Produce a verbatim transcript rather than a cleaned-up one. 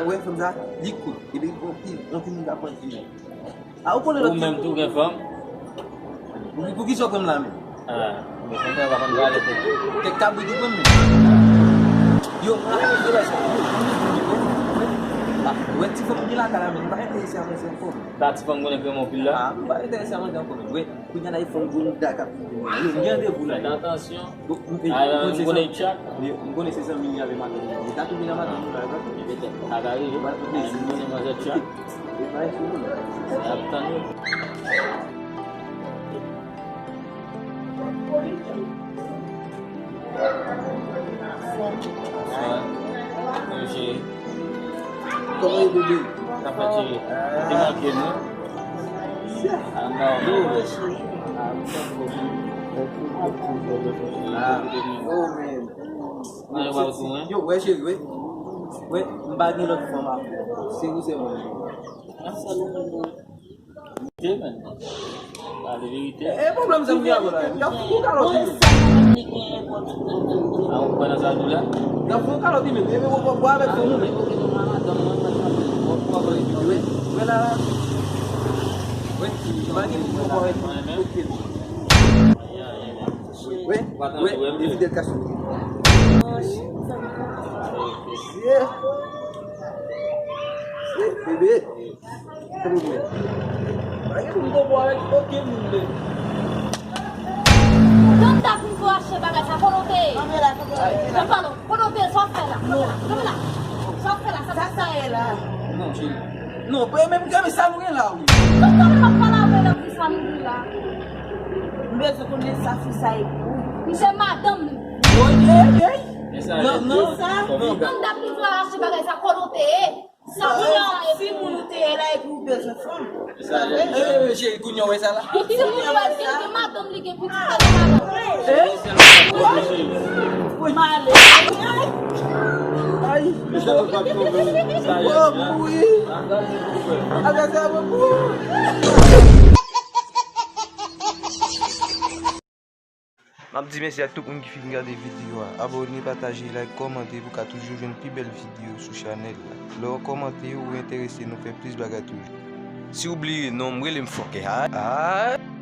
Ou wè fanm sa, li kout. Epi, yon ti, yon timoun ka pran timoun. A, ou konnen lòt. Ou menm tou gen fanm? Pou, pou ki sa w pran m la menm? Ah, men fanm sa pa konn pale tou. Kèk kabrit ou pran menm. Yo, mwen ap di la sa. Ah, ou wè ti fanm ki lakay la menm, m pa enterese a manzè ankò menm. Sa ti fanm konnen kreman pil la? Ah, m pa enterese a manzè ankò menm. Wè, kounye a la, e fanm gwo mouda k ap vin yo. M gen randevou la. Fè atansyon. Bon, m, m, ala, m konnen se zanmi li avè madanm li. Li ta tou vin a madanm li la, epi petèt sa ka rive. Mwen konnen manzè tchak. N ap tann yo. Bonswa. Bonswa, cheri. Kòman e, bebe? Sa fè, cheri? Ou te manke m, wi. Ah, non, non. Ah, oh, man. Mwen wè w tou, wi. Yo, wè, cheri, wi. Wi, m pa gen lòt fanm ankò. Se ou sèlman. Verite, man. Pale verite. E, e pwoblèm sa m gen avè w la. Y ap fout ou kalòt wi. A, ou kwè nan sa di la? Y ap fout ou kalòt wi, men. E, men, w, w, w avèk fanm ou, men. Wi, wi, la, la. Wi, pa gen pou w avèk fanm ou. Wi, wi, li fidèl ka sou. Yeah. Bebe. Tanpri. Pa gen moun konpò avèk okenn moun, men. Donn dat m vo achte bagay sa, kote w te ye? Kanpe la, kanpe la. Kanpe la, kote w te ye? Sa w fè la? Kanpe la, kanpe la. Sa w fè la? Sa, sa, sa ye la? Non, cheri. Non, pa menm kanpe sa nou gen la, wi. Tout kanpe m ap pale avè l ap di sa nou di la. M bezwen konnen sa fi sa ye pou ou. M se madanm li. Oye, oye. Non, non, non. Donn dat m vo achte bagay sa, kote w te ye? Sa w fè la? Timoun ou te ye la epi ou bezwen fanm. E, e, cheri, kounye a w wè sa la? Timoun ou wè, li gen madanm, li gen pitit, sa gen madanm. Wi. M ale. Ay. Sa ye. Mwen mouri. Atè sa, mwen mouri. M ap di mèsi ak tout moun ki fin gade videyo a. Abòne, pataje, like, kòmante pou w ka toujou jwenn pi bèl videyo sou chanèl la. Lè w kòmante, ou enterese nou fè plis bagay toujou. Si w bliye non m, rele m Fòkè. Ah, ah.